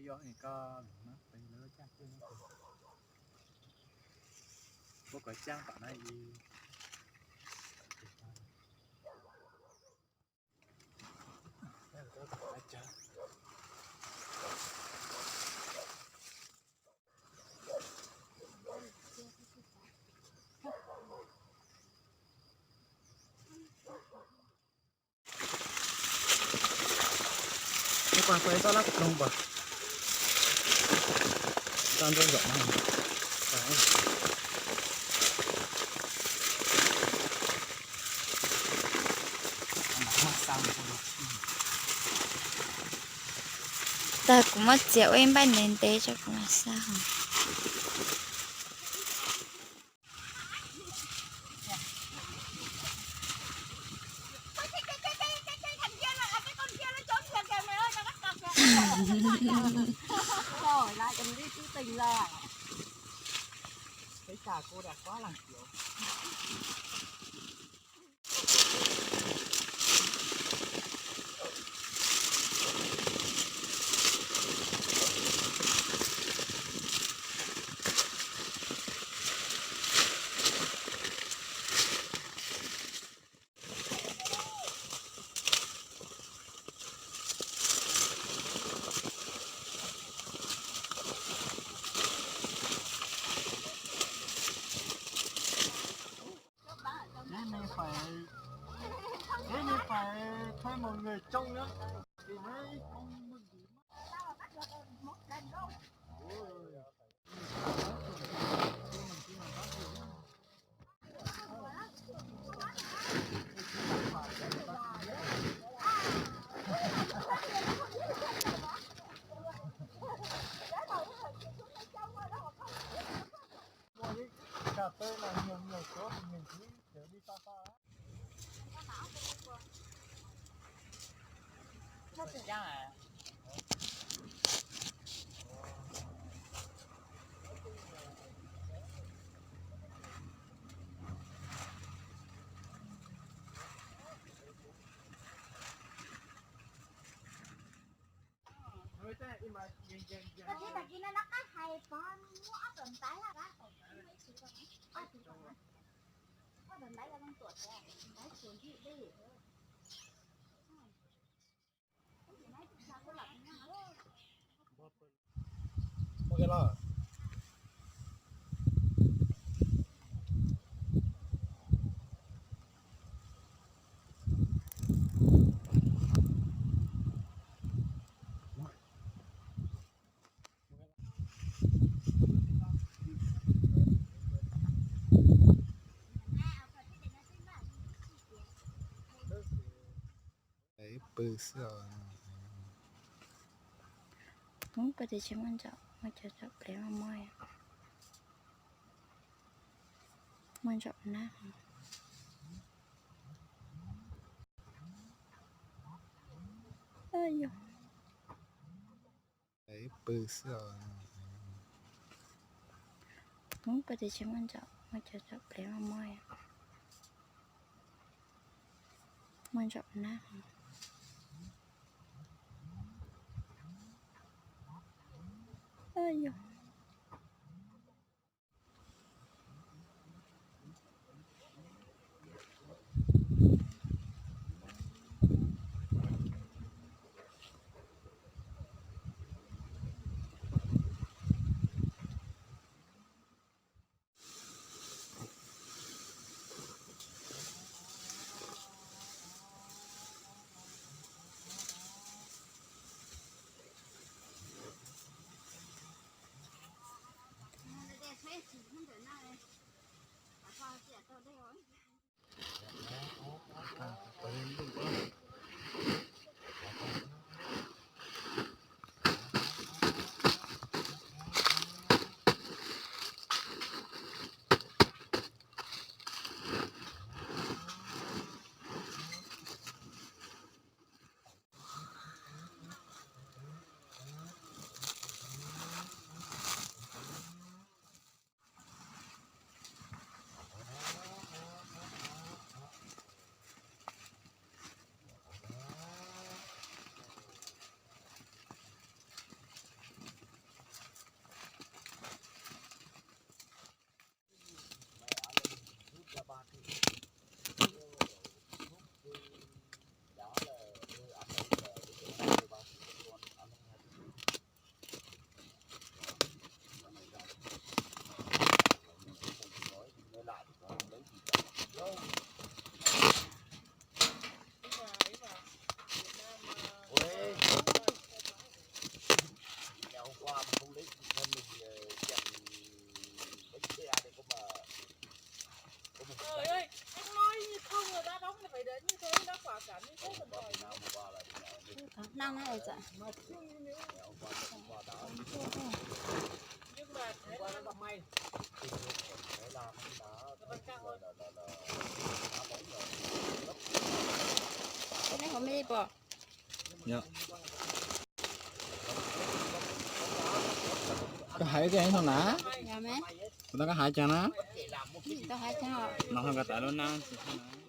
Cov es koj lub no peb lub caj cwj no, puab kov caj tom no i. Ua pas pais txoj laj ploog pas. Tau ntau zaum no. Tag kuv muab txiav ua ib npaij ntev ntev tso kuv mam xa hos. Ib me pais, ib me pais thawj mus nws coob na. Ib pw xwb os. Ub, peb twb tsis muaj ntsaum, muaj cov ntsaum plev muaj muaj, muaj ntsaum nab. Yog. Ib pw xwb os. Ub, peb twb tsis muaj ntsaum, muaj cov ntsaum plev muaj muaj, muaj ntsaum nab. Yog. na es txawm. Koj hais tias no na, kuv tau koj hais cas na, no koj tas lub nab tsis na.